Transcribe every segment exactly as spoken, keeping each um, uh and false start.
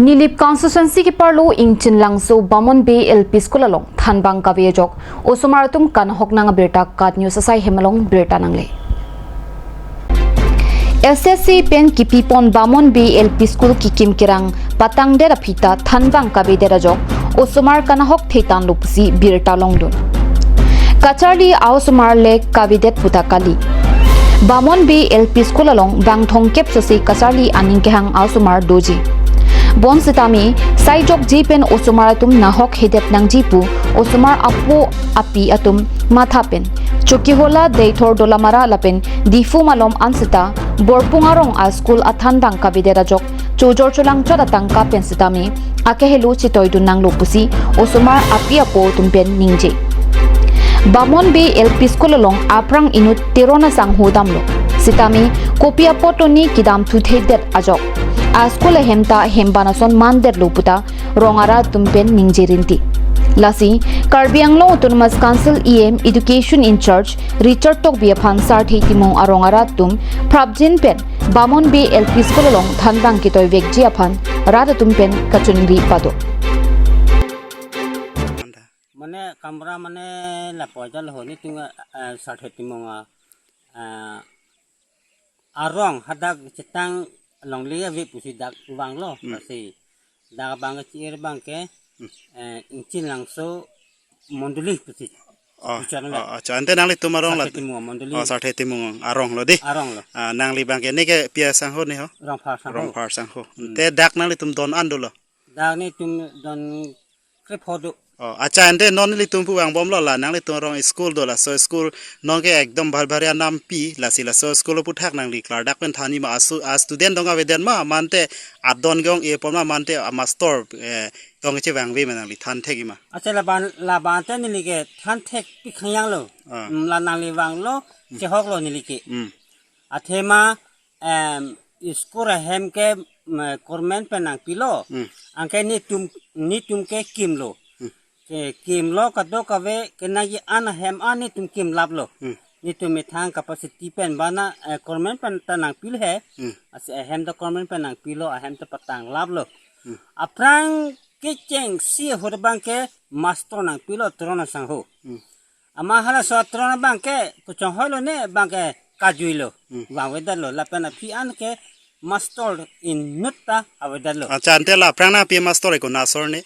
Nilip constituency keparlo Ingchinlangso Bamon Bey L P School along thanbang kave ajok osomar atum kanahok nang abirta KAT News asai hem along birta nangle. S S C pen kipipon Bamon Bey L P School kikim kerang patangdet aphi ta thanbang kavedet ajok osomar kanahok thetanlo pusi birta longdun. Kacharli a-osomar le kavedet puta kali. Bamon Bey L P School along bang thomkep sosi kacharli aning kehang a-osomar doji. Bonsitame saijokji pen osomar atum nahok hedet nangji pu osomar apo api atum matha pen Chokihola, Deithor, Dolamara lapen Diphu malom anseta Borpung arong a-school athanbang kavedet ajok chojor cholangchot atangka pen sitame akehelo chetoidun nanglo pusi osomar api apo atum pen ningje. Bamon Bey L P School along aphrang inut Teron asangho damlo. Sitame kopi apotlo ne kedam thuthedet ajok a-school ahem ta hemban ason mandetlo puta rong arat atum pen ningje rinti. Lasi Karbi Anglong Autonomous Council E M Education in charge Richard Tokbi aphan Sarthe Timung arong arat atum prapjin pen Bamon Bey L P School along thanbang ketoivekji aphan rat atum pen kachiningri pado. Mane kamra mane lapu ajal ho netum, eh, Sarthe Timung, eh, arong hadak chetang longle ave pusi dak vanglo. Hmm. Lasi dak bang ke chir bang ke, hmm, eh, Ingchinlangso Mondoli pusi. Oh, bichar oh, acha, ante nanglitum arong la. Sarthe Timung Mondoli. Oh, Sarthe Timung arong lo di. Arong lo. Ah, nangli bang ke ne ke pi asangho ne ho? Rongphar sangho. Rongphar sangho. Hmm. Te dak nanglitum don an dolo. Dak netum don krepho do. Oh, acha, ante non nelitum pu vangbomlo la, nanglitum arong school do, laso school non ke ekdom bhar bhar anampi, lasi laso school aphuthak nangli klardak pen thanji ma, asu a-student dong avedet ma, mante adon ke ong-e pon ma, mante a-master, eh, dong kechevangve ma nangli than thekji ma? Acha, laban laban te neli ke than thekpi khangjang lo. Ah. Hmm, la nangli vanglo, hmm, chehoklo neli ke. Hmm. Athema, em, school ahem ke, em, government pen nangpilo. Hmm. Anke netum, netum ke kimlo. Hmm. Ke kimlo kadokave kenangji an ahem an netum kimlaplo. Hmm. Netum methang capacity pen bana, eh, government pen ta nangpilo he. Hmm. Lasi ahem ta government pen nangpilo, ahem ta patanglaplo. Hmm. Aphrang kechengsi ahut bang ke master nangpilo Teron asangho. Hmm. Amat halaso Teron abang ke kechonghoilo ne bang ke kajuilo. Hmm. Vangvedetlo lapen aphi an ke master inut ta avedetlo. Acha, ante la aphrang nangpi master ke ko-an asor ne?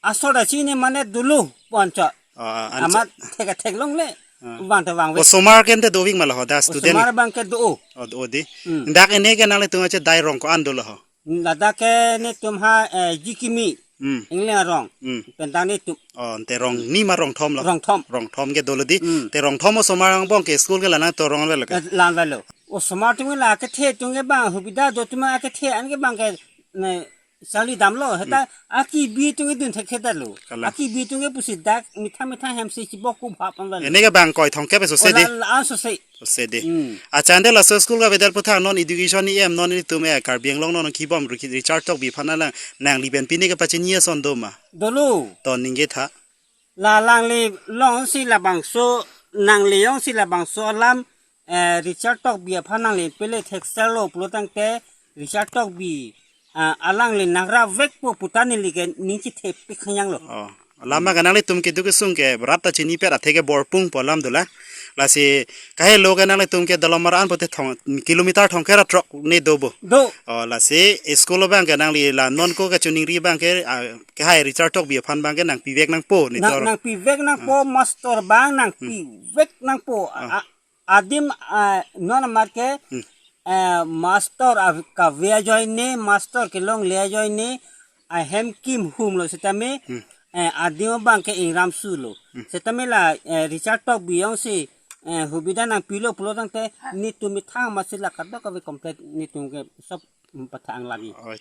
Asor ta chini mane dolo poncho. Ah, ah, ancha. Amat thek theklongle. Ah. Vang ta vangve. Osomar ke ante dovik ma la ho, da student? Osomar bang ke do. Oh, do di. Hmm. Dak ene ke nanglitum ache dai rong ko-an dolo ho? Ladak ke netum ha, eh, Jikimi. Hmm. Ingling arong. Hmm. Pen dak netum. Oh, ante rong ni ma rong thom lo? Rong thom. Rong thom ke dolo di. Hmm. Te rong thom osomar angbong ke school ke la nangtum rong velo ke? Eh, la velo. Osomar atum la kethe atum ke bang hubida do atum akethe an ke bang ke ne sali damlo. Heta, hmm, akibi atum ke dun thekthedetlo. Kalang. Akibi atum ke pusi dak methang methang hem si chibok ku bhap an velo. Ene ke bang koi thomkep so se di? Oh, la, la, so se. So se di. Hmm. Acha, ante laso school kavedet aphuthak non education E M non netum, eh, Karbi Anglong non kibom Ri-, Richard Tokbi aphan alang nangli pen pine kepachini ason do ma? Dolo. To ningje tha. La nangli jongsi labangso, nangli jongsi labangso alam, eh, Richard Tokbi aphan nangli pele thekserlo pulo tangte Richard Tokbi, ah, alangli nangrap vekpo puta neli ke ning chethepik khangjang lo. Oh. Alam ma ke nanglitum keduk kesung ke rat ta chinipet athe ke Borpung pu alam dolang. Lasi kahelo ke nanglitum ke Dolamara an pote thong, kilometer thomkep ra throk ne do bo? Do. Oh, lasi school abang ke nangli la non ko kachiningri abang ke, ah, kehai Richard Tokbi aphan bang ke nangpivek nangpo ne nang, tor. Nangpivek nangpo, ah, master bang nangpivek nangpo. Ah. A, adim, ah, non amat ke, hmm, eh, master av-, kave ajoine, master kelongle ajoine, ahem kim humlo sitame, hmm, eh, adim bang ke ingram sulo. Hmm. Sitame la, eh, Richard Tokbi jongsi, eh, hubida nangpilo pulo tangte netum methang amat si la kadokave complete netum ke sob, mm, pathang lagi. Oh,